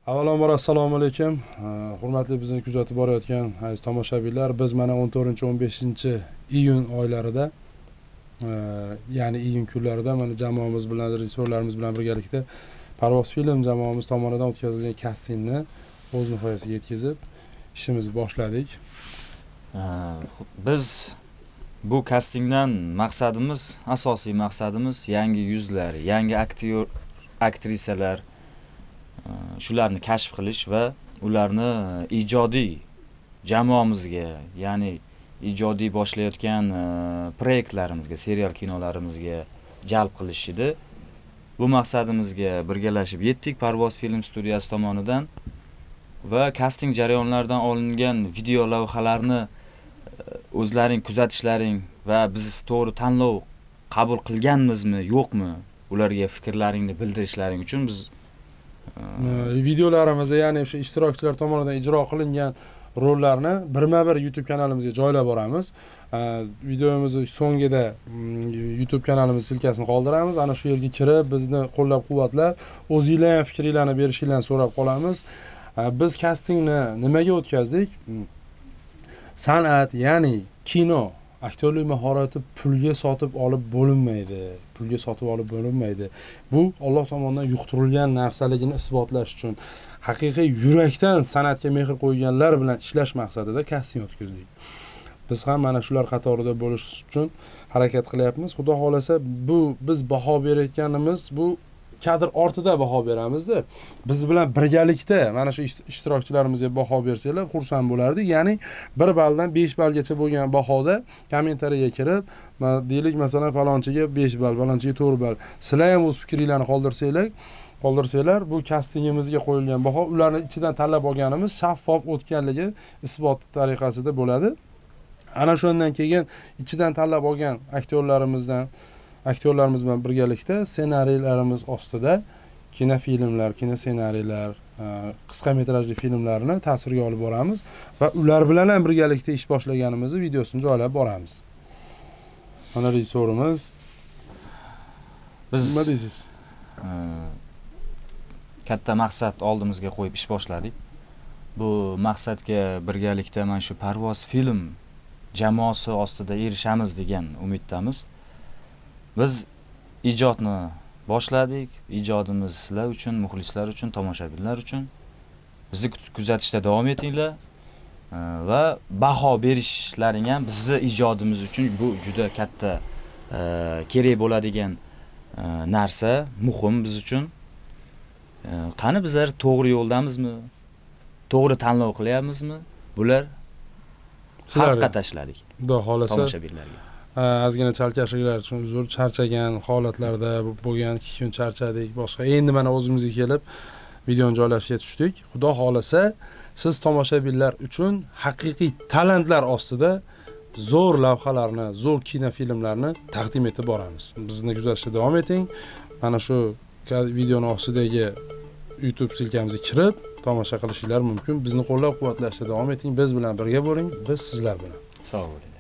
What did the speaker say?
Avvalambor, assalomu alaykum. Hurmatli bizni kuzatib borayotgan aziz tomoshabinlar, biz mana 14-15 iyun oylarida, ya'ni iyun kunlarida mana jamoamiz bilan, rejissyorlarimiz bilan birgalikda Parvoz film jamoamiz tomonidan o'tkazilgan kastingni o'z nihoyasiga yetkazib, ishimizni boshladik. Biz bu kastingdan maqsadimiz, asosiy maqsadimiz yangi yuzlar, yangi aktyor, aktrisalar, shularni kashf qilish va ularni ijodiy jamoamizga, ya'ni ijodiy boshlayotgan proyektlarimizga, serial kinolarimizga jalb qilish edi. Bu maqsadimizga birgalashib yetdik Parvoz film studiyasi tomonidan va kasting jarayonlaridan olingan video lavhalarni o'zlaring kuzatishlaring va biz to'g'ri tanlov qabul qilganmizmi, yo'qmi, ularga fikrlaringni bildirishlaring uchun biz Videolarimizni, ya'ni o'sha ishtirokchilar tomonidan ijro qilingan rollarni birma-bir YouTube kanalimizga joylab boramiz. Videomizni so'ngida YouTube kanalimiz ссылка sini qoldiramiz. Ana shu yerga kirib, bizni qo'llab-quvvatlab, o'zinglar ham fikringlarni berishinglarni so'rab qolamiz. Biz kastingni nimaga o'tkazdik? San'at, ya'ni kino, aktyorlik mahorati pulga sotib olib bo'linmaydi. Pulga sotib olib bo'linmaydi. Bu Alloh tomonidan yuqtirilgan narsaligini isbotlash uchun haqiqiy yurakdan san'atga mehr qo'yganlar bilan ishlash maqsadida kasting o'tkazdik. Biz ham mana shular qatorida bo'lish uchun harakat qilyapmiz. Xudo xolasa, bu biz baho berayotganimiz, bu kadr ortida baho beramizda. Biz bilan birgalikda mana shu ishtirokchilarimizga baho bersanglar, xursand bo'lardik. Ya'ni 1 balldan 5 ballgacha bo'lgan bahoda kommentariyaga kirib, deylik, masalan, falonchiga 5 ball, falonchiga 4 ball. Sizlar ham o'z fikringlarni qoldirsanglar, bu kastingimizga qo'yilgan baho ularni ichidan tanlab olganimiz shaffof o'tganligi isbot tariqasida bo'ladi. Ana shundan keyin ichidan tanlab olgan aktyorlarimiz bilan birgalikda ssenariylarimiz ostida kinofilmlar, kinossenariylar, qisqa metrajli filmlarni tasvirga olib boramiz va ular bilan ham birgalikda ish boshlaganimizni videosini joylab boramiz. Mana rejissyorimiz. Biz Nima deysiz? Katta maqsad oldimizga qo'yib ish boshladik. Bu maqsadga birgalikda mana shu Parvoz film jamoasi ostida erishamiz degan umiddamiz. Biz ijodni boshladik. Ijodimiz sizlar uchun, muxlislar uchun, tomoshabinlar uchun. Bizni kuzatishda davom etinglar. Va baho berishlaring ham bizni ijodimiz uchun bu juda katta, kerak bo'ladigan narsa, muhim biz uchun. Qani bizlar to'g'ri yo'ldamizmi? To'g'ri tanlov qilyapmizmi? Bular Sizlarga. xalqqa tashladik. Xudo xolasa. Tomoshabinlarga. Ozgina chalkashliklar uchun uzr, charchagan holatlarda bo'lgan, 2 kun charchadik, boshqa. Endi mana o'zimizga kelib videoni joylashga tushdik. Xudo xolasa, siz tomoshabinlar uchun haqiqiy talantlar ostida zo'r lavhalarni, zo'r kinofilmlarni taqdim etib boramiz. Bizni kuzatishda davom eting. Mana shu videoni ostidagi YouTube ссылка mizga kirib tomosha qilishinglar mumkin. Bizni qo'llab-quvvatlashda davom eting. Biz bilan birga bo'ling, biz sizlar bilan. Sog' bo'ling.